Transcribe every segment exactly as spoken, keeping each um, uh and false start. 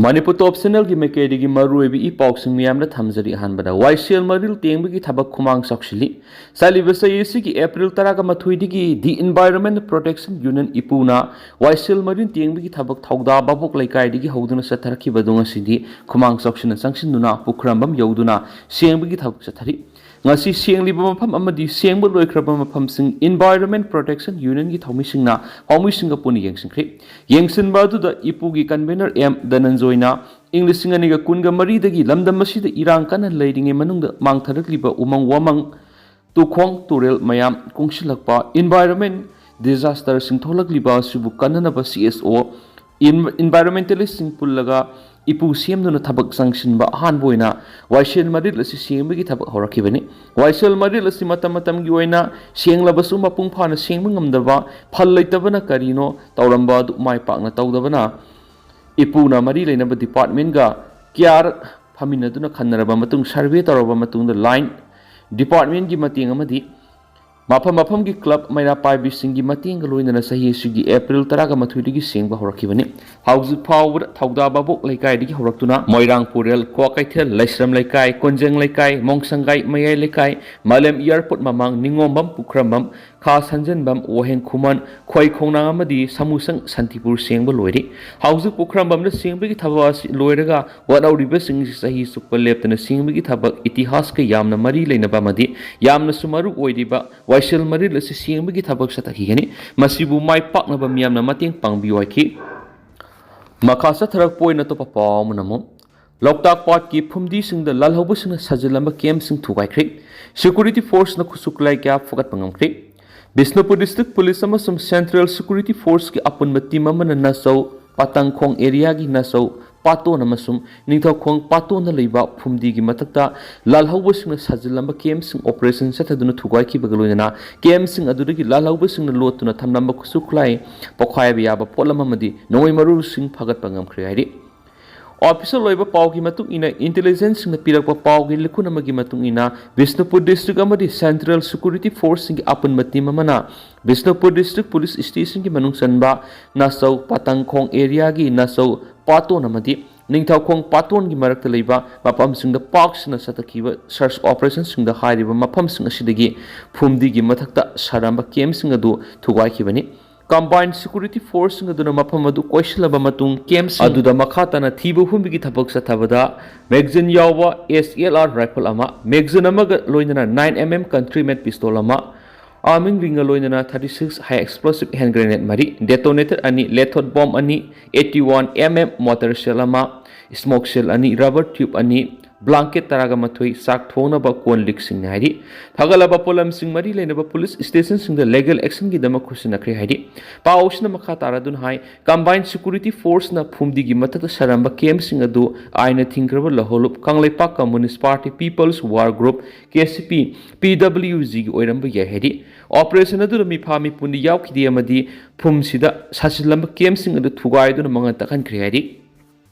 ꯃꯅꯤꯄꯨꯔ ꯇꯣꯞ ꯆꯦꯅꯦꯜꯒꯤ ꯃꯥꯏꯀꯩꯗꯒꯤ ꯃꯔꯨꯑꯣꯏꯕ ꯏ ꯄꯥꯎꯁꯤꯡ ꯃꯌꯥꯝꯗ ꯊꯝꯖꯔꯤ꯫ ꯑꯍꯥꯟꯕꯗ, ꯋꯥꯏꯁꯦꯜ ꯃꯔꯤꯜ ꯇꯦꯡꯕꯒꯤ ꯊꯕꯛ ꯈꯨꯃꯥꯡ ꯆꯥꯎꯁꯤꯜꯂꯤ꯫ ꯆꯠꯂꯤꯕ ꯆꯍꯤ ꯑꯁꯤꯒꯤ ꯑꯦꯄ꯭ꯔꯤꯜ ꯇꯔꯥꯒ ꯃꯥꯊꯣꯏꯗꯒꯤ The Environment Protection Union, ꯏꯄꯨꯅ ꯋꯥꯏꯁꯦꯜ ꯃꯔꯤꯜ ꯇꯦꯡꯕꯒꯤ ꯊꯕꯛ ꯊꯧꯗꯥ ꯚꯥꯕꯣꯛ ꯂꯩꯀꯥꯏꯗꯒꯤ ꯍꯧꯗꯨꯅ ꯆꯠꯊꯔꯛꯈꯤꯕꯗꯨ ꯉꯁꯤꯗꯤ ꯈꯨꯃꯥꯡ ꯆꯥꯎꯁꯤꯟꯅ ꯆꯪꯁꯤꯟꯗꯨꯅ ꯄꯨꯈ꯭ꯔꯝꯕꯝ ꯌꯧꯗꯨꯅ ꯁꯦꯡꯕꯒꯤ ꯊꯕꯛ ꯆꯠꯊꯔꯤ꯫ ꯉꯁꯤ ꯁꯦꯡꯂꯤꯕ ꯃꯐꯝ ꯑꯃꯗꯤ ꯁꯦꯡꯕ ꯂꯣꯏꯈ꯭ꯔꯕ ꯃꯐꯝꯁꯤꯡ Environment Protection Unionꯒꯤ ꯊꯧꯃꯤꯁꯤꯡꯅ ꯄꯥꯎꯃꯤꯁꯤꯡꯒ ꯄꯨꯟꯅ ꯌꯦꯡꯁꯤꯟꯈ꯭ꯔꯤ꯫ ꯌꯦꯡꯁꯤꯟꯕ ꯑꯗꯨꯗ ꯏꯄꯨꯒꯤ convener ꯑꯦꯝ ꯙꯅꯟꯖꯣꯏꯅ ꯏꯪ ꯂꯤꯁꯤꯡ ꯑꯅꯤꯒ ꯀꯨꯟꯒ ꯃꯔꯤꯗꯒꯤ ꯂꯝꯗꯝ ꯑꯁꯤꯗ ꯏꯔꯥꯡ ꯀꯟꯅ ꯂꯩꯔꯤꯉꯩ ꯃꯅꯨꯡꯗ ꯃꯥꯡꯊꯔꯛꯂꯤꯕ ꯎꯃꯪ ꯋꯥꯃꯪ, ꯇꯨꯈꯣꯡ ꯇꯨꯔꯦꯜ ꯃꯌꯥꯝ ꯀꯨꯡꯁꯤꯜꯂꯛꯄ, environment disasterꯁꯤꯡ ꯊꯣꯛꯂꯛꯂꯤꯕ ꯑꯁꯤꯕꯨ ꯀꯟꯅꯅꯕ C S O, environmentalistꯁꯤꯡ ꯄꯨꯜꯂꯒ ꯏꯄꯨ ꯁꯦꯝꯗꯨꯅ ꯊꯕꯛ ꯆꯪꯁꯤꯟꯕ ꯑꯍꯥꯟꯕ ꯑꯣꯏꯅ ꯋꯥꯏꯁꯦꯜ ꯃꯔꯤꯜ ꯑꯁꯤ ꯁꯦꯡꯕꯒꯤ ꯊꯕꯛ ꯍꯧꯔꯛꯈꯤꯕꯅꯤ꯫ ꯋꯥꯏꯁꯦꯜ ꯃꯔꯤꯜ ꯑꯁꯤ ꯃꯇꯝ ꯃꯇꯝꯒꯤ ꯑꯣꯏꯅ ꯁꯦꯡꯂꯕꯁꯨ ꯃꯄꯨꯡ ꯐꯥꯅ ꯁꯦꯡꯕ ꯉꯝꯗꯕ, ꯐꯜ ꯂꯩꯇꯕꯅ ꯀꯔꯤꯅꯣ ꯇꯧꯔꯝꯕ ꯑꯗꯨ ꯃꯥꯏ ꯄꯥꯛꯅ ꯇꯧꯗꯕꯅ ꯏꯄꯨꯅ ꯃꯔꯤ ꯂꯩꯅꯕ departmentꯒ care ꯐꯝꯃꯤꯟꯅꯗꯨꯅ ꯈꯟꯅꯔꯕ ꯃꯇꯨꯡ, survey ꯇꯧꯔꯕ ꯃꯇꯨꯡꯗ line departmentꯒꯤ ꯃꯇꯦꯡ ꯑꯃꯗꯤ ꯃꯐꯝ ꯃꯐꯝꯒꯤ club ꯃꯩꯔꯥ ꯄꯥꯏꯕꯤꯁꯤꯡꯒꯤ ꯃꯇꯦꯡꯒ ꯂꯣꯏꯅꯅ ꯆꯍꯤ ꯑꯁꯤꯒꯤ ꯑꯦꯄ꯭ꯔꯤꯜ ꯇꯔꯥꯒ ꯃꯥꯊꯣꯏꯗꯒꯤ ꯁꯦꯡꯕ ꯍꯧꯔꯛꯈꯤꯕꯅꯤ꯫ ꯍꯧꯖꯤꯛ ꯐꯥꯎꯕꯗ ꯊꯧꯗꯥ ꯚꯥꯕꯣꯛ ꯂꯩꯀꯥꯏꯗꯒꯤ ꯍꯧꯔꯛꯇꯨꯅ ꯃꯣꯏꯔꯥꯡ ꯄꯨꯔꯦꯜ, ꯀ꯭ꯋꯥꯀꯩꯊꯦꯜ, ꯂꯩꯁ꯭ꯔꯝ ꯂꯩꯀꯥꯏ, ꯀꯣꯟꯖꯪ ꯂꯩꯀꯥꯏ, ꯃꯣꯡꯁꯪꯒꯥꯏ ꯃꯌꯥꯏ ꯂꯩꯀꯥꯏ, ꯃꯥꯂꯦꯝ airport ꯃꯃꯥꯡ, ꯅꯤꯉꯣꯝꯕꯝ, ꯄꯨꯈ꯭ꯔꯝꯕꯝ, ꯈꯥ ꯁꯟꯖꯟꯕꯝ, ꯋꯥꯍꯦꯡ ꯈꯨꯃꯟ, ꯈꯣꯏ ꯈꯣꯡꯅꯥꯡ ꯑꯃꯗꯤ ꯁꯥꯃꯨꯁꯪ ꯁꯥꯟꯇꯤꯄꯨꯔ ꯁꯦꯡꯕ ꯂꯣꯏꯔꯦ꯫ ꯍꯧꯖꯤꯛ ꯄꯨꯈ꯭ꯔꯝꯕꯝꯗ ꯁꯦꯡꯕꯒꯤ ꯊꯕꯛ ꯑꯁꯤ ꯂꯣꯏꯔꯒ ꯋꯥꯠꯍꯧꯔꯤꯕꯁꯤꯡ ꯑꯁꯤ ꯆꯍꯤ ꯆꯨꯞꯄ ꯂꯦꯞꯇꯅ ꯁꯦꯡꯕꯒꯤ ꯊꯕꯛ, ꯏꯇꯤꯍꯥꯁꯀ ꯌꯥꯝꯅ ꯃꯔꯤ ꯂꯩꯅꯕ ꯑꯃꯗꯤ ꯌꯥꯝꯅꯁꯨ ꯃꯔꯨ ꯑꯣꯏꯔꯤꯕ ꯋꯥꯏꯁꯦꯜ ꯃꯔꯤꯜ ꯑꯁꯤ ꯁꯦꯡꯕꯒꯤ ꯊꯕꯛ ꯆꯠꯊꯈꯤꯒꯅꯤ꯫ ꯃꯁꯤꯕꯨ ꯃꯥꯏ ꯄꯥꯛꯅꯕ ꯃꯤꯌꯥꯝꯅ ꯃꯇꯦꯡ ꯄꯥꯡꯕꯤꯌꯨ ꯍꯥꯏꯈꯤ꯫ ꯃꯈꯥ ꯆꯠꯊꯔꯛꯄ ꯑꯣꯏꯅ ꯑꯇꯣꯞꯄ ꯄꯥꯎ ꯑꯃꯅ ꯑꯃꯨꯛ ꯂꯣꯛꯇꯥꯛ ꯄꯥꯠꯀꯤ ꯐꯨꯝꯗꯤꯁꯤꯡꯗ ꯂꯥꯜꯍꯧꯕꯁꯤꯡꯅ ꯁꯥꯖꯤꯜꯂꯝꯕ campꯁꯤꯡ ꯊꯨꯒꯥꯏꯈ꯭ꯔꯦ꯫ Security forceꯅ ꯈꯨꯠꯁꯨ ꯈꯨꯠꯂꯥꯏ ꯀꯌꯥ ꯐꯒꯠꯄ ꯉꯝꯈ꯭ꯔꯦ꯫ ꯕꯤꯁꯅꯨꯄꯨꯔ district police ꯑꯃꯁꯨꯡ central security forceꯀꯤ ꯑꯄꯨꯟꯕ team ꯑꯃꯅ ꯅꯥꯆꯧ ꯄꯥꯇꯪꯈꯣꯡ areaꯒꯤ ꯅꯥꯆꯧ ꯄꯥꯇꯣꯟ ꯑꯃꯁꯨꯡ ꯅꯤꯡꯊꯧꯈꯣꯡ ꯄꯥꯇꯣꯟꯗ ꯂꯩꯕ ꯐꯨꯝꯗꯤꯒꯤ ꯃꯊꯛꯇ ꯂꯥꯜꯍꯧꯕꯁꯤꯡꯅ ꯁꯥꯖꯤꯜꯂꯝꯕ campꯁꯤꯡ operation ꯆꯠꯊꯗꯨꯅ ꯊꯨꯒꯥꯏꯈꯤꯕꯒ ꯂꯣꯏꯅꯅ campꯁꯤꯡ ꯑꯗꯨꯗꯒꯤ ꯂꯥꯜꯍꯧꯕꯁꯤꯡꯅ ꯂꯣꯠꯇꯨꯅ ꯊꯝꯂꯝꯕ ꯈꯨꯠꯁꯨ ꯈꯨꯠꯂꯥꯏ, ꯄꯣꯈꯥꯏꯕ ꯌꯥꯕ ꯄꯣꯠꯂꯝ ꯑꯃꯗꯤ ꯅꯣꯡꯃꯩ ꯃꯔꯨꯁꯤꯡ ꯐꯒꯠꯄ ꯉꯝꯈ꯭ꯔꯦ ꯍꯥꯏꯔꯤ꯫ ꯑꯣꯐꯤꯁꯤꯌꯦꯜ ꯑꯣꯏꯕ ꯄꯥꯎꯒꯤ ꯃꯇꯨꯡ ꯏꯟꯅ, ꯏꯟꯇꯦꯂꯤꯖꯦꯟꯁꯁꯤꯡꯅ ꯄꯤꯔꯛꯄ ꯄꯥꯎꯒꯤ ꯂꯤꯈꯨꯟ ꯑꯃꯒꯤ ꯃꯇꯨꯡ ꯏꯟꯅ, ꯕꯤꯁꯅꯨꯄꯨꯔ ꯗꯤꯁꯇ꯭ꯔꯤꯛ ꯑꯃꯗꯤ ꯁꯦꯟꯇ꯭ꯔꯦꯜ ꯁꯦꯀ꯭ꯌꯨꯔꯤꯇꯤ ꯐꯣꯔꯁꯁꯤꯡꯒꯤ ꯑꯄꯨꯟꯕ ꯇꯤꯝ ꯑꯃꯅ ꯕꯤꯁꯅꯨꯄꯨꯔ ꯗꯤꯁꯇ꯭ꯔꯤꯛ ꯄꯨꯂꯤꯁ ꯁ꯭ꯇꯦꯁꯟꯒꯤ ꯃꯅꯨꯡ ꯆꯟꯕ ꯅꯥꯆꯧ ꯄꯥꯇꯪꯈꯣꯡ ꯑꯦꯔꯤꯌꯥꯒꯤ ꯅꯥꯆꯧ ꯄꯥꯇꯣꯟ ꯑꯃꯗꯤ ꯅꯤꯡꯊꯧꯈꯣꯡ ꯄꯥꯇꯣꯟꯒꯤ ꯃꯔꯛꯇ ꯂꯩꯕ ꯃꯐꯝꯁꯤꯡꯗ ꯄꯥꯛ ꯁꯟꯅ ꯆꯠꯊꯈꯤꯕ ꯁꯔꯆ ꯑꯣꯄꯔꯦꯁꯟꯁꯤꯡꯗ ꯍꯥꯏꯔꯤꯕ ꯃꯐꯝꯁꯤꯡ ꯑꯁꯤꯗꯒꯤ ꯐꯨꯝꯗꯤꯒꯤ ꯃꯊꯛꯇ ꯁꯥꯔꯝꯕ ꯀꯦꯝꯁꯤꯡ ꯑꯗꯨ ꯊꯨꯒꯥꯏꯈꯤꯕꯅꯤ꯫ ꯀꯝꯕꯥꯏꯟ ꯁꯦꯀ꯭ꯌꯨꯔꯤꯇꯤ ꯐꯣꯔꯁꯁꯤꯡ ꯑꯗꯨꯅ ꯃꯐꯝ ꯑꯗꯨ ꯀꯣꯏꯁꯤꯜꯂꯕ ꯃꯇꯨꯡ, ꯀꯦꯝꯞꯁꯤꯡ ꯑꯗꯨꯗ ꯃꯈꯥ ꯇꯥꯅ ꯊꯤꯕ ꯍꯨꯝꯕꯒꯤ ꯊꯕꯛ ꯆꯠꯊꯕꯗ, ꯃꯦꯒꯖꯤꯟ ꯌꯥꯎꯕ ꯑꯦꯁ ꯑꯦꯜ ꯑꯥꯔ ꯔꯥꯏꯐꯜ ꯑꯃ, ꯃꯦꯒꯖꯤꯟ ꯑꯃꯒ ꯂꯣꯏꯅꯅ ꯅꯥꯏꯟ ꯑꯦꯝ ꯑꯦꯝ ꯀꯟꯇ꯭ꯔꯤ ꯃꯦꯠ ꯄꯤꯁꯇꯣꯜ ꯑꯃ, ꯑꯥꯔꯃꯤꯡ ꯔꯤꯡꯒ ꯂꯣꯏꯅꯅ ꯊꯥꯔꯇꯤ ꯁꯤꯛꯁ ꯍꯥꯏ ꯑꯦꯛꯁꯄ꯭ꯂꯣꯁꯤꯚ ꯍꯦꯟ ꯒ꯭ꯔꯦꯅꯦꯗ ꯃꯔꯤ, ꯗꯦꯇꯣꯅꯦꯇꯔ ꯑꯅꯤ, ꯂꯦꯊꯣꯠ ꯕꯣꯝ ꯑꯅꯤ, eighty one M M mortar ꯁꯦꯜ ꯑꯃ, ꯁ꯭ꯃꯣꯛ ꯁꯦꯜ ꯑꯅꯤ, ꯔꯕꯔ ꯇ꯭ꯌꯨꯕ ꯑꯅꯤ, ꯕ꯭ꯂꯥꯡꯀꯦꯠ ꯇꯔꯥꯒ ꯃꯥꯊꯣꯏ, ꯆꯥꯛ ꯊꯣꯡꯅꯕ ꯀꯣꯟ ꯂꯤꯛꯁꯤꯡꯅꯤ ꯍꯥꯏꯔꯤ꯫ ꯐꯒꯠꯂꯕ ꯄꯣꯠꯂꯝꯁꯤꯡ ꯃꯔꯤ ꯂꯩꯅꯕ ꯄꯨꯂꯤꯁ ꯁ꯭ꯇꯦꯁꯟꯁꯤꯡꯗ ꯂꯤꯒꯦꯜ ꯑꯦꯛꯁꯟꯒꯤꯗꯃꯛ ꯈꯨꯠꯁꯤꯟꯅꯈ꯭ꯔꯦ ꯍꯥꯏꯔꯤ꯫ ꯄꯥꯎꯁꯤꯅ ꯃꯈꯥ ꯇꯥꯔꯗꯨꯅ ꯍꯥꯏ, ꯀꯝꯕꯥꯏꯟ ꯁꯦꯀ꯭ꯌꯨꯔꯤꯇꯤ ꯐꯣꯔꯁꯅ ꯐꯨꯝꯗꯤꯒꯤ ꯃꯊꯛꯇ ꯁꯥꯔꯝꯕ ꯀꯦꯝꯞꯁꯤꯡ ꯑꯗꯨ ꯑꯥꯏꯟꯅ ꯊꯤꯡꯈ꯭ꯔꯕ ꯂꯧꯍꯣꯜꯂꯨꯞ, Kangleipak communist party, people's war group, K C P, ꯄꯤ ꯗꯕ꯭ꯂꯤꯌꯨ ꯖꯤꯒꯤ ꯑꯣꯏꯔꯝꯕ ꯌꯥꯏ ꯍꯥꯏꯔꯤ꯫ ꯑꯣꯄꯔꯦꯁꯟ ꯑꯗꯨꯗ ꯃꯤꯐꯥ ꯃꯤꯄꯨꯟꯗꯤ ꯌꯥꯎꯈꯤꯗꯦ ꯑꯃꯗꯤ ꯐꯨꯝꯁꯤꯗ ꯁꯥꯁꯤꯜꯂꯝꯕ ꯀꯦꯝꯞꯁꯤꯡ ꯑꯗꯨ ꯊꯨꯒꯥꯏꯗꯨꯅ ꯃꯉꯥ ꯇꯛꯍꯟꯈ꯭ꯔꯦ ꯍꯥꯏꯔꯤ꯫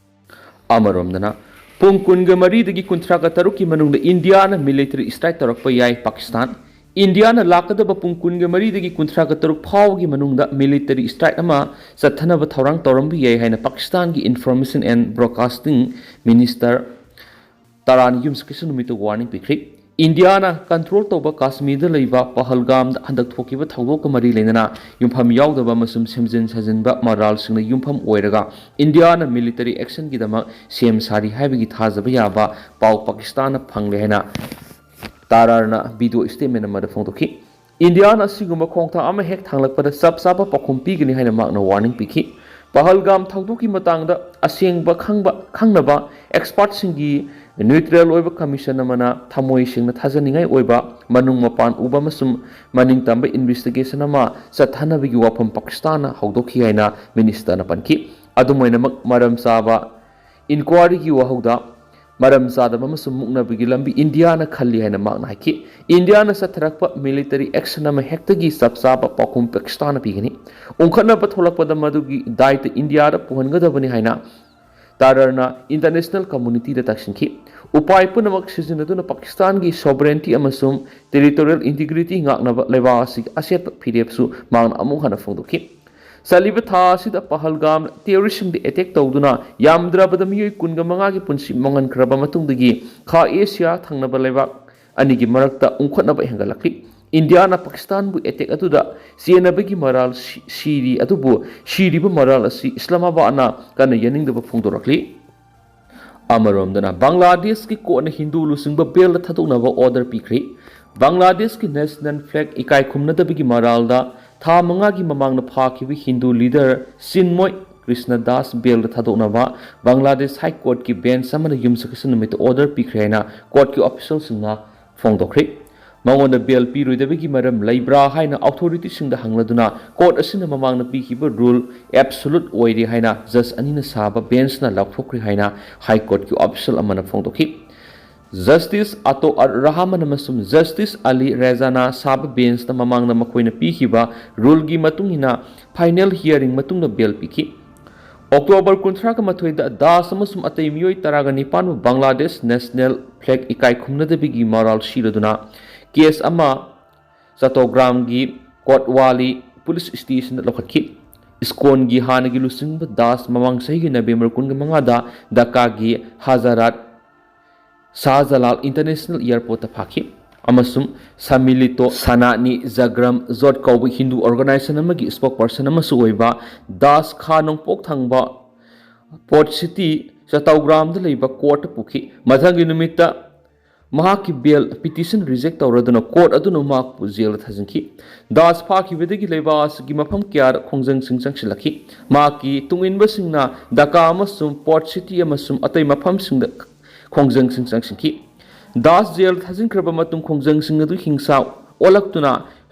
ꯑꯃꯔꯣꯝꯗꯅ, ꯄꯨꯡ ꯀꯨꯟꯒ ꯃꯔꯤꯗꯒꯤ ꯀꯨꯟꯊ꯭ꯔꯥꯒ ꯇꯔꯨꯛꯀꯤ ꯃꯅꯨꯡꯗ ꯏꯟꯗꯤꯌꯥꯅ ꯃꯤꯂꯤꯇꯔꯤ ꯁ꯭ꯇ꯭ꯔꯥꯏꯛ ꯇꯧꯔꯛꯄ ꯌꯥꯏ ꯄꯥꯀꯤꯁꯇꯥꯟ꯫ ꯏꯟꯗꯤꯌꯥꯅ ꯂꯥꯛꯀꯗꯕ ꯄꯨꯡ ꯀꯨꯟꯒ ꯃꯔꯤꯗꯒꯤ ꯀꯨꯟꯊ꯭ꯔꯥꯒ ꯇꯔꯨꯛ ꯐꯥꯎꯕꯒꯤ ꯃꯅꯨꯡꯗ ꯃꯤꯂꯤꯇꯔꯤ ꯁ꯭ꯇ꯭ꯔꯥꯏꯛ ꯑꯃ ꯆꯠꯊꯅꯕ ꯊꯧꯔꯥꯡ ꯇꯧꯔꯝꯕ ꯌꯥꯏ ꯍꯥꯏꯅ ꯄꯥꯀꯤꯁꯇꯥꯟꯒꯤ ꯏꯟꯐꯣꯔꯃꯦꯁꯟ ꯑꯦꯟ ꯕ꯭ꯔꯣꯗꯀꯥꯁꯇꯤꯡ ꯃꯤꯅꯤꯁꯇꯔ ꯇꯥꯔꯥꯟ ꯌꯨꯝꯁꯀꯤꯁꯨ ꯅꯨꯃꯤꯠꯇ ꯋꯥꯔꯅꯤꯡ ꯄꯤꯈ꯭ꯔꯤ꯫ ꯏꯟꯗꯤꯌꯥꯅ ꯀꯟꯇ꯭ꯔꯣꯜ ꯇꯧꯕ ꯀꯥꯁꯃꯤꯔꯗ ꯂꯩꯕ ꯄꯍꯜꯒꯥꯝꯗ ꯍꯟꯗꯛ ꯊꯣꯛꯈꯤꯕ ꯊꯧꯗꯣꯛꯀ ꯃꯔꯤ ꯂꯩꯅꯅ ꯌꯨꯝꯐꯝ ꯌꯥꯎꯗꯕ ꯑꯃꯁꯨꯡ ꯁꯦꯝꯖꯤꯟ ꯁꯥꯖꯤꯟꯕ ꯃꯔꯥꯜꯁꯤꯡꯅ ꯌꯨꯝꯐꯝ ꯑꯣꯏꯔꯒ ꯏꯟꯗꯤꯌꯥꯅ ꯃꯤꯂꯤꯇꯔꯤ ꯑꯦꯛꯁꯟꯒꯤꯗꯃꯛ ꯁꯦꯝ ꯁꯥꯔꯤ ꯍꯥꯏꯕꯒꯤ ꯊꯥꯖꯕ ꯌꯥꯕ ꯄꯥꯎ ꯄꯥꯀꯤꯁꯇꯥꯟꯅ ꯐꯪꯂꯦ ꯍꯥꯏꯅ ꯇꯥꯔꯥꯔꯅ ꯚꯤꯗꯤꯑꯣ ꯁ꯭ꯇꯦꯠꯃꯦꯟ ꯑꯃꯗ ꯐꯣꯡꯗꯣꯛꯈꯤ꯫ ꯏꯟꯗꯤꯌꯥꯅ ꯑꯁꯤꯒꯨꯝꯕ ꯈꯣꯡꯊꯥꯡ ꯑꯃ ꯍꯦꯛ ꯊꯥꯡꯂꯛꯄꯗ ꯆꯞ ꯆꯥꯕ ꯄꯥꯎꯈꯨꯝ ꯄꯤꯒꯅꯤ ꯍꯥꯏꯅ ꯃꯍꯥꯛꯅ ꯋꯥꯔꯅꯤꯡ ꯄꯤꯈꯤ꯫ ꯄꯍꯜꯒꯥꯝ ꯊꯧꯗꯣꯛꯀꯤ ꯃꯇꯥꯡꯗ ꯑꯁꯦꯡꯕ ꯈꯪꯕ, ꯈꯪꯅꯕ ꯑꯦꯛꯁꯄꯥꯔꯠꯁꯤꯡꯒꯤ ꯅ꯭ꯌꯨꯇ꯭ꯔꯦꯜ ꯑꯣꯏꯕ ꯀꯃꯤꯁꯟ ꯑꯃꯅ ꯊꯃꯣꯏ ꯁꯦꯡꯅ ꯊꯥꯖꯅꯤꯡꯉꯥꯏ ꯑꯣꯏꯕ ꯃꯅꯨꯡ ꯃꯄꯥꯟ ꯎꯕ ꯑꯃꯁꯨꯡ ꯃꯅꯤꯡ ꯇꯝꯕ ꯏꯟꯚꯦꯁꯇꯤꯒꯦꯁꯟ ꯑꯃ ꯆꯠꯊꯅꯕꯒꯤ ꯋꯥꯐꯝ ꯄꯥꯀꯤꯁꯇꯥꯟꯅ ꯍꯧꯗꯣꯛꯈꯤ ꯍꯥꯏꯅ ꯃꯤꯅꯤꯁꯇꯔꯅ ꯄꯟꯈꯤ꯫ ꯑꯗꯨꯝ ꯑꯣꯏꯅꯃꯛ, ꯃꯔꯝ ꯆꯥꯕ ꯏꯟꯀ꯭ꯋꯥꯔꯤꯒꯤ ꯋꯥꯍꯧꯗ ꯃꯔꯝ ꯆꯥꯗꯕ ꯑꯃꯁꯨꯡ ꯃꯨꯛꯅꯕꯒꯤ ꯂꯝꯕꯤ ꯏꯟꯗꯤꯌꯥꯅ ꯈꯜꯂꯤ ꯍꯥꯏꯅ ꯃꯍꯥꯛꯅ ꯍꯥꯏꯈꯤ꯫ ꯏꯟꯗꯤꯌꯥꯅ ꯆꯠꯊꯔꯛꯄ ꯃꯤꯂꯤꯇꯔꯤ ꯑꯦꯛꯁꯟ ꯑꯃ ꯍꯦꯛꯇꯒꯤ ꯆꯞ ꯆꯥꯕ ꯄꯥꯎꯈꯨꯝ ꯄꯥꯀꯤꯁꯇꯥꯟꯅ ꯄꯤꯒꯅꯤ꯫ ꯎꯪꯈꯠꯅꯕ ꯊꯣꯛꯂꯛꯄꯗ ꯃꯗꯨꯒꯤ ꯗꯥꯏꯇ ꯏꯟꯗꯤꯌꯥꯗ ꯄꯨꯍꯟꯒꯗꯕꯅꯤ ꯍꯥꯏꯅ ꯇꯥꯔꯔꯅ ꯏꯟꯇꯔꯅꯦꯁꯅꯦꯜ ꯀꯝꯃꯨꯅꯤꯇꯤꯗ ꯇꯛꯁꯤꯟꯈꯤ꯫ ꯎꯄꯥꯏ ꯄꯨꯝꯅꯃꯛ ꯁꯤꯖꯤꯟꯅꯗꯨꯅ ꯄꯥꯀꯤꯁꯇꯥꯟꯒꯤ ꯁꯣꯚꯔꯦꯟꯇꯤ ꯑꯃꯁꯨꯡ ꯇꯦꯔꯤꯇꯣꯔꯤꯌꯦꯜ ꯏꯟꯇꯤꯒ꯭ꯔꯤꯇꯤ ꯉꯥꯛꯅꯕ ꯂꯩꯕꯥꯛ ꯑꯁꯤꯒꯤ ꯑꯆꯦꯠꯄ ꯐꯤꯔꯦꯞꯁꯨ ꯃꯍꯥꯛꯅ ꯑꯃꯨꯛ ꯍꯟꯅ ꯐꯣꯡꯗꯣꯛꯈꯤ꯫ ꯆꯠꯂꯤꯕ ꯊꯥ ꯑꯁꯤꯗ ꯄꯍꯜꯒꯥꯝ ꯇꯦꯔꯣꯔꯤꯁꯁꯤꯡꯗ ꯑꯦꯇꯦꯛ ꯇꯧꯗꯨꯅ ꯌꯥꯝꯗ꯭ꯔꯕꯗ ꯃꯤꯑꯣꯏ ꯀꯨꯟꯒ ꯃꯉꯥꯒꯤ ꯄꯨꯟꯁꯤ ꯃꯥꯡꯍꯟꯈ꯭ꯔꯕ ꯃꯇꯨꯡꯗꯒꯤ ꯈꯥ ꯑꯦꯁꯤꯌꯥ ꯊꯪꯅꯕ ꯂꯩꯕꯥꯛ ꯑꯅꯤꯒꯤ ꯃꯔꯛꯇ ꯎꯪꯈꯠꯅꯕ ꯍꯦꯟꯒꯠꯂꯛꯂꯤ꯫ ꯏꯟꯗꯤꯌꯥꯅ ꯄꯥꯀꯤꯁꯇꯥꯟꯕꯨ ꯑꯦꯇꯦꯛ ꯑꯗꯨꯗ ꯆꯦꯟꯅꯕꯒꯤ ꯃꯔꯥꯜ ꯁꯤ-, ꯁꯤꯔꯤ, ꯑꯗꯨꯕꯨ ꯁꯤꯔꯤꯕ ꯃꯔꯥꯜ ꯑꯁꯤ ꯏꯁꯂꯥꯃꯥꯕꯥꯗꯅ ꯀꯟꯅ ꯌꯥꯅꯤꯡꯗꯕ ꯐꯣꯡꯗꯣꯔꯛꯂꯤ꯫ ꯑꯃꯔꯣꯝꯗꯅ ꯕꯪꯒ꯭ꯂꯥꯗꯦꯁꯀꯤ ꯀꯣꯔꯠꯅ ꯍꯤꯟꯗꯨ ꯂꯨꯆꯤꯡꯕ ꯕꯦꯜꯗ ꯊꯥꯗꯣꯛꯅꯕ ꯑꯣꯔꯗꯔ ꯄꯤꯈ꯭ꯔꯦ꯫ ꯕꯪꯒ꯭ꯂꯥꯗꯦꯁꯀꯤ ꯅꯦꯁꯅꯦꯜ ꯐ꯭ꯂꯦꯒ ꯏꯀꯥꯏ ꯈꯨꯝꯅꯗꯕꯒꯤ ꯃꯔꯥꯜꯗ ꯊꯥ ꯃꯉꯥꯒꯤ ꯃꯃꯥꯡꯗ ꯐꯥꯈꯤꯕ ꯍꯤꯟꯗꯨ ꯂꯤꯗꯔ ꯆꯤꯟꯃꯣꯏ ꯀ꯭ꯔꯤꯁꯅ ꯗꯥꯁ ꯕꯦꯜꯗ ꯊꯥꯗꯣꯛꯅꯕ ꯕꯪꯒ꯭ꯂꯥꯗꯦꯁ ꯍꯥꯏ ꯀꯣꯔꯠꯀꯤ ꯕꯦꯟꯆ ꯑꯃꯅ ꯌꯨꯝꯁꯀꯩꯁ ꯅꯨꯃꯤꯠꯇ ꯑꯣꯔꯗꯔ ꯄꯤꯈ꯭ꯔꯦ ꯍꯥꯏꯅ ꯀꯣꯔꯠꯀꯤ ꯑꯣꯐꯤꯁꯤꯌꯦꯜꯁꯤꯡꯅ ꯐꯣꯡꯗꯣꯛꯈ꯭ꯔꯦ꯫ ꯃꯉꯣꯟꯗ ꯕꯦꯜ ꯄꯤꯔꯣꯏꯗꯕꯒꯤ ꯃꯔꯝ ꯂꯩꯕ꯭ꯔꯥ ꯍꯥꯏꯅ ꯑꯣꯊꯣꯔꯤꯇꯤꯁꯤꯡꯗ ꯍꯪꯂꯗꯨꯅ ꯀꯣꯔꯠ ꯑꯁꯤꯅ ꯃꯃꯥꯡꯗ ꯄꯤꯈꯤꯕ ꯔꯨꯜ ꯑꯦꯕꯁꯣꯂꯨꯠ ꯑꯣꯏꯔꯦ ꯍꯥꯏꯅ ꯖꯖ ꯑꯅꯤꯅ ꯁꯥꯕ ꯕꯦꯟꯆꯅ ꯂꯥꯎꯊꯣꯛꯈ꯭ꯔꯦ ꯍꯥꯏꯅ ꯍꯥꯏ ꯀꯣꯔꯠꯀꯤ ꯑꯣꯐꯤꯁꯤꯌꯦꯜ ꯑꯃꯅ ꯐꯣꯡꯗꯣꯛꯈꯤ꯫ ꯖꯁꯇꯤꯁ ꯑꯇꯣ ꯑꯔ ꯔꯍꯃꯟ ꯑꯃꯁꯨꯡ ꯖꯁꯇꯤꯁ ꯑꯂꯤ ꯔꯦꯖꯥꯅ ꯁꯥꯕ ꯕꯦꯟꯆꯅ ꯃꯃꯥꯡꯗ ꯃꯈꯣꯏꯅ ꯄꯤꯈꯤꯕ ꯔꯨꯜꯒꯤ ꯃꯇꯨꯡ ꯏꯟꯅ ꯐꯥꯏꯅꯦꯜ ꯍꯤꯌꯥꯔꯤꯡ ꯃꯇꯨꯡꯗ ꯕꯦꯜ ꯄꯤꯈꯤ꯫ ꯑꯣꯛꯇꯣꯕꯔ ꯀꯨꯟꯊ꯭ꯔꯥꯒ ꯃꯥꯊꯣꯏꯗ ꯗꯥꯁ ꯑꯃꯁꯨꯡ ꯑꯇꯩ ꯃꯤꯑꯣꯏ ꯇꯔꯥꯒ ꯅꯤꯄꯥꯟꯕꯨ ꯕꯪꯒ꯭ꯂꯥꯗꯦꯁ ꯅꯦꯁꯅꯦꯜ ꯐ꯭ꯂꯦꯒ ꯏꯀꯥꯏ ꯈꯨꯝꯅꯗꯕꯒꯤ ꯃꯔꯥꯜ ꯁꯤꯔꯗꯨꯅ ꯀꯦꯁ ꯑꯃ ꯆꯇꯣꯒ꯭ꯔꯥꯝꯒꯤ ꯀꯣꯠꯋꯥꯂꯤ ꯄꯨꯂꯤꯁ ꯁ꯭ꯇꯦꯁꯟꯗ ꯂꯧꯈꯠꯈꯤ꯫ ꯏꯁꯀꯣꯟꯒꯤ ꯍꯥꯟꯅꯒꯤ ꯂꯨꯆꯤꯡꯕ ꯗꯥꯁ ꯃꯃꯥꯡ ꯆꯍꯤꯒꯤ ꯅꯕꯦꯝꯕꯔ ꯀꯨꯟꯒ ꯃꯉꯥꯗ ꯙꯥꯀꯥꯒꯤ ꯍꯖꯔꯠ ꯁꯥꯍꯖꯂꯥꯜ ꯏꯟꯇꯔꯅꯦꯁꯅꯦꯜ ꯑꯦꯌꯔꯄꯣꯔꯠꯇ ꯐꯥꯈꯤ ꯑꯃꯁꯨꯡ ꯁꯃꯤꯂꯤꯇꯣ ꯁꯅꯥꯅꯤ ꯖꯒ꯭ꯔꯝ ꯖꯣꯠ ꯀꯧꯕ ꯍꯤꯟꯗꯨ ꯑꯣꯔꯒꯅꯥꯏꯖꯦꯁꯟ ꯑꯃꯒꯤ ꯁ꯭ꯄꯣꯛꯄꯔꯁꯟ ꯑꯃꯁꯨ ꯑꯣꯏꯕ ꯗꯥꯁ ꯈꯥ ꯅꯣꯡꯄꯣꯛ ꯊꯪꯕ ꯄꯣꯔꯠ ꯁꯤꯇꯤ ꯆꯇꯧꯒ꯭ꯔꯥꯝꯗ ꯂꯩꯕ ꯀꯣꯔꯠꯇ ꯄꯨꯈꯤ꯫ ꯃꯊꯪꯒꯤ ꯅꯨꯃꯤꯠꯇ ꯃꯍꯥꯛꯀꯤ ꯕꯦꯜ ꯄꯤꯇꯤꯁꯟ ꯔꯤꯖꯦꯛ ꯇꯧꯔꯗꯨꯅ ꯀꯣꯔꯠ ꯑꯗꯨꯅ ꯃꯍꯥꯛꯄꯨ ꯖꯦꯜꯗ ꯊꯥꯖꯤꯟꯈꯤ꯫ ꯗꯥꯁ ꯐꯥꯈꯤꯕꯗꯒꯤ ꯂꯩꯕꯥꯛ ꯑꯁꯤꯒꯤ ꯃꯐꯝ ꯀꯌꯥꯗ ꯈꯣꯡꯖꯪꯁꯤꯡ ꯆꯪꯁꯤꯜꯂꯛꯈꯤ꯫ ꯃꯍꯥꯛꯀꯤ ꯇꯨꯡꯏꯟꯕꯁꯤꯡꯅ ꯙꯥꯀꯥ ꯑꯃꯁꯨꯡ ꯄꯣꯔꯠ ꯁꯤꯇꯤ ꯑꯃꯁꯨꯡ ꯑꯇꯩ ꯃꯐꯝꯁꯤꯡꯗ ꯈꯣꯡꯖꯪꯁꯤꯡ ꯆꯪꯁꯤꯟꯈꯤ꯫ ꯗꯥꯁ ꯖꯦꯜ ꯊꯥꯖꯤꯟꯈ꯭ꯔꯕ ꯃꯇꯨꯡ ꯈꯣꯡꯖꯪꯁꯤꯡ ꯑꯗꯨ ꯍꯤꯡꯁꯥ ꯑꯣꯜꯂꯛꯇꯨꯅ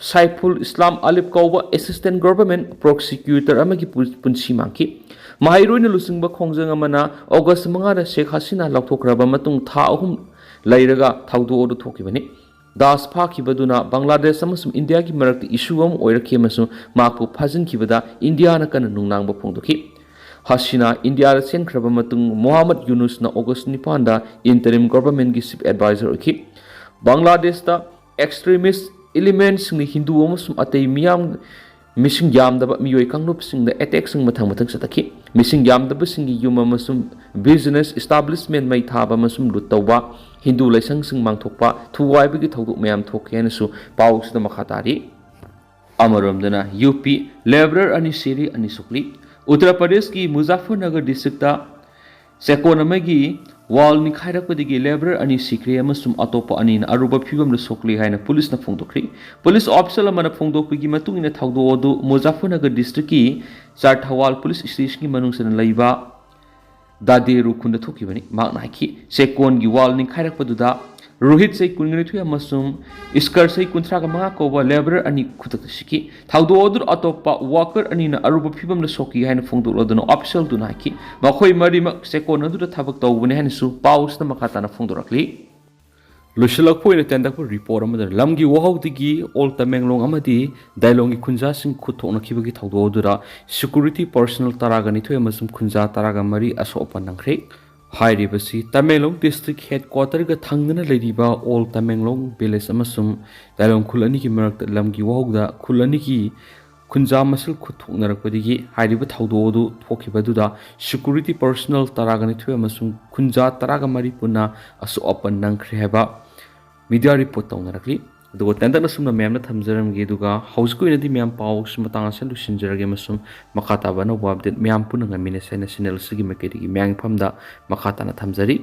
ꯁꯥꯏꯐꯨꯜ ꯏꯁꯂꯥꯝ ꯑꯂꯤꯞ ꯀꯧꯕ ꯑꯦꯁꯤꯁꯇꯦꯟ ꯒꯣꯚꯔꯟꯃꯦꯟꯠ ꯄ꯭ꯔꯣꯁꯤꯀ꯭ꯌꯨꯇꯔ ꯑꯃꯒꯤ ꯄꯨ-, ꯄꯨꯟꯁꯤ ꯃꯥꯡꯈꯤ꯫ ꯃꯍꯩꯔꯣꯏꯅ ꯂꯨꯆꯤꯡꯕ ꯈꯣꯡꯖꯪ ꯑꯃꯅ ꯑꯣꯒꯁ꯭ꯠ ꯃꯉꯥꯗ ꯁꯦꯈ ꯍꯁꯤꯅꯥ ꯂꯧꯊꯣꯛꯈ꯭ꯔꯕ ꯃꯇꯨꯡ ꯊꯥ ꯑꯍꯨꯝ ꯂꯩꯔꯒ ꯊꯧꯗꯣꯛ ꯑꯗꯨ ꯊꯣꯛꯈꯤꯕꯅꯤ꯫ ꯗꯥꯁ ꯐꯥꯈꯤꯕꯗꯨꯅ ꯕꯪꯒ꯭ꯂꯥꯗꯦꯁ ꯑꯃꯁꯨꯡ ꯏꯟꯗꯤꯌꯥꯒꯤ ꯃꯔꯛꯇ ꯏꯁꯨ ꯑꯃ ꯑꯣꯏꯔꯛꯈꯤ ꯑꯃꯁꯨꯡ ꯃꯍꯥꯛꯄꯨ ꯐꯥꯖꯤꯟꯈꯤꯕꯗ ꯏꯟꯗꯤꯌꯥꯅ ꯀꯟꯅ ꯅꯨꯡꯅꯥꯡꯕ ꯐꯣꯡꯗꯣꯛꯈꯤ꯫ ꯍꯁꯤꯅꯥ ꯏꯟꯗꯤꯌꯥꯗ ꯆꯦꯟꯈ꯭ꯔꯕ ꯃꯇꯨꯡ, ꯃꯣꯍꯥꯃꯗ ꯌꯨꯅꯨꯁꯅ ꯑꯣꯒꯁ ꯅꯤꯄꯥꯟꯗ interim governmentꯀꯤ chief advisor ꯑꯣꯏꯈꯤ꯫ ꯕꯪꯒ꯭ꯂꯥꯗꯦꯁꯇ extremist elementꯁꯤꯡꯅ ꯍꯤꯟꯗꯨ ꯑꯃꯁꯨꯡ ꯑꯇꯩ ꯃꯤꯌꯥꯝ, ꯃꯤꯁꯤꯡ ꯌꯥꯝꯗꯕ ꯃꯤꯑꯣꯏ ꯀꯥꯡꯂꯨꯞꯁꯤꯡꯗ attackꯁꯤꯡ ꯃꯊꯪ ꯃꯊꯪ ꯆꯠꯊꯈꯤ꯫ ꯃꯤꯁꯤꯡ ꯌꯥꯝꯗꯕꯁꯤꯡꯒꯤ ꯌꯨꯝ ꯑꯃꯁꯨꯡ business establishment ꯃꯩ ꯊꯥꯕ ꯑꯃꯁꯨꯡ ꯂꯨꯠ ꯇꯧꯕ, ꯍꯤꯟꯗꯨ ꯂꯥꯏꯁꯪꯁꯤꯡ ꯃꯥꯡꯊꯣꯛꯄ, ꯊꯨꯒꯥꯏꯕꯒꯤ ꯊꯧꯗꯣꯛ ꯃꯌꯥꯝ ꯊꯣꯛꯈꯤ ꯍꯥꯏꯅꯁꯨ ꯄꯥꯎꯁꯤꯗ ꯃꯈꯥ ꯇꯥꯔꯤ꯫ ꯑꯃꯔꯣꯝꯗꯅ ꯌꯨ ꯄꯤ, laborer ꯑꯅꯤ ꯁꯤꯔꯦ, ꯑꯅꯤ ꯁꯣꯛꯂꯤ꯫ ꯎꯠꯇꯔ ꯄ꯭ꯔꯗꯦꯁꯀꯤ ꯃꯨꯖꯥꯐꯔꯅꯒꯔ districtꯇ ꯆꯦꯛꯀꯣꯟ ꯑꯃꯒꯤ wall ꯅꯤꯡꯈꯥꯏꯔꯛꯄꯗꯒꯤ laborer ꯑꯅꯤ ꯁꯤꯈ꯭ꯔꯦ ꯑꯃꯁꯨꯡ ꯑꯇꯣꯞꯄ ꯑꯅꯤꯅ ꯑꯔꯨꯕ ꯐꯤꯕꯝꯗ ꯁꯣꯛꯂꯦ ꯍꯥꯏꯅ ꯄꯨꯂꯤꯁꯅ ꯐꯣꯡꯗꯣꯛꯈ꯭ꯔꯤ꯫ ꯄꯨꯂꯤꯁ official ꯑꯃꯅ ꯐꯣꯡꯗꯣꯛꯄꯒꯤ ꯃꯇꯨꯡ ꯏꯟꯅ, ꯊꯧꯗꯣꯛ ꯑꯗꯨ ꯃꯨꯖꯥꯐꯔꯅꯒꯔ districtꯀꯤ ꯆꯥꯔꯊꯋꯥꯜ ꯄꯨꯂꯤꯁ stationꯒꯤ ꯃꯅꯨꯡ ꯆꯟꯅ ꯂꯩꯕ ꯗꯥꯗꯦꯔꯨ ꯈꯨꯟꯗ ꯊꯣꯛꯈꯤꯕꯅꯤ꯫ ꯃꯍꯥꯛꯅ ꯍꯥꯏꯈꯤ, ꯆꯦꯛꯀꯣꯟꯒꯤ wall ꯅꯤꯡꯈꯥꯏꯔꯛꯄꯗꯨꯗ ꯔꯣꯍꯤꯠ, ꯆꯍꯤ ꯀꯨꯟꯒ ꯅꯤꯊꯣꯏ, ꯑꯃꯁꯨꯡ ꯏꯁꯀꯔ, ꯆꯍꯤ ꯀꯨꯟꯊ꯭ꯔꯥꯒ ꯃꯉꯥ ꯀꯧꯕ laborer ꯑꯅꯤ ꯈꯨꯗꯛꯇ ꯁꯤꯈꯤ꯫ ꯊꯧꯗꯣꯛ ꯑꯗꯨꯗ ꯑꯇꯣꯞꯄ worker ꯑꯅꯤꯅ ꯑꯔꯨꯕ ꯐꯤꯕꯝꯗ ꯁꯣꯛꯈꯤ ꯍꯥꯏꯅ ꯐꯣꯡꯗꯣꯛꯂꯗꯨꯅ officialꯗꯨꯅ ꯍꯥꯏꯈꯤ꯫ ꯃꯈꯣꯏ ꯃꯔꯤꯃꯛ ꯆꯦꯛꯀꯣꯟ ꯑꯗꯨꯗ ꯊꯕꯛ ꯇꯧꯕꯅꯤ ꯍꯥꯏꯅꯁꯨ ꯄꯥꯎꯁꯤꯗ ꯃꯈꯥ ꯇꯥꯅ ꯐꯣꯡꯗꯣꯔꯛꯂꯤ꯫ ꯂꯣꯏꯁꯤꯜꯂꯛꯄ ꯑꯣꯏꯅ ꯇꯦꯟꯇꯛꯄ report ꯑꯃꯗ, ꯂꯝꯒꯤ ꯋꯥꯍꯧꯗꯒꯤ ꯑꯣꯜ ꯇꯃꯦꯡꯂꯣꯡ ꯑꯃꯗꯤ ꯗꯥꯏꯂꯣꯡꯒꯤ ꯈꯨꯟꯖꯥꯁꯤꯡ ꯈꯨꯠ ꯊꯣꯛꯅꯈꯤꯕꯒꯤ ꯊꯧꯗꯣꯛ ꯑꯗꯨꯗ security personnel ꯇꯔꯥꯒ ꯅꯤꯊꯣꯏ ꯑꯃꯁꯨꯡ ꯈꯨꯟꯖꯥ ꯇꯔꯥꯒ ꯃꯔꯤ ꯑꯁꯣꯛ ꯑꯄꯟ ꯅꯪꯈ꯭ꯔꯦ꯫ ꯍꯥꯏꯔꯤꯕꯁꯤ ꯇꯃꯦꯡꯂꯣꯡ district headquarterꯒ ꯊꯪꯅꯅ ꯂꯩꯔꯤꯕ ꯑꯣꯜ ꯇꯃꯦꯡꯂꯣꯡ village ꯑꯃꯁꯨꯡ ꯗꯥꯏꯂꯣꯡ ꯈꯨꯜ ꯑꯅꯤꯒꯤ ꯃꯔꯛꯇ ꯂꯝꯒꯤ ꯋꯥꯍꯧꯗ ꯈꯨꯜ ꯑꯅꯤꯒꯤ ꯈꯨꯟꯖꯥ ꯃꯁꯦꯜ ꯈꯨꯠ ꯊꯣꯛꯅꯔꯛꯄꯗꯒꯤ ꯍꯥꯏꯔꯤꯕ ꯊꯧꯗꯣꯛ ꯑꯗꯨ ꯊꯣꯛꯈꯤꯕ ꯑꯗꯨꯗ security personnel ꯇꯔꯥꯒ ꯅꯤꯊꯣꯏ ꯑꯃꯁꯨꯡ ꯈꯨꯟꯖꯥ ꯇꯔꯥꯒ ꯃꯔꯤ ꯄꯨꯟꯅ ꯑꯁꯣꯛ ꯑꯄꯟ ꯅꯪꯈ꯭ꯔꯦ ꯍꯥꯏꯕ media report ꯇꯧꯅꯔꯛꯂꯤ꯫ ꯑꯗꯨꯒ ꯇꯦꯟꯇꯛꯅ ꯁꯨꯝꯅ ꯃꯌꯥꯝꯅ ꯊꯝꯖꯔꯝꯒꯦ, ꯑꯗꯨꯒ ꯍꯧꯖꯤꯛꯀꯤ ꯑꯣꯏꯅꯗꯤ ꯃꯌꯥꯝ ꯄꯥꯎꯁꯤ ꯃꯇꯥꯡ ꯑꯁꯤꯗ ꯂꯣꯏꯁꯤꯟꯖꯔꯒꯦ, ꯑꯃꯁꯨꯡ ꯃꯈꯥ ꯇꯥꯕ ꯑꯅꯧꯕ update ꯃꯌꯥꯝ ꯄꯨꯟꯅ ꯉꯥꯏꯃꯤꯟꯅꯁꯦ ꯍꯥꯏꯅ channel ꯑꯁꯤꯒꯤ ꯃꯥꯏꯀꯩꯗꯒꯤ ꯃꯌꯥꯝꯒꯤ ꯃꯐꯝꯗ ꯃꯈꯥ ꯇꯥꯅ ꯊꯝꯖꯔꯤ꯫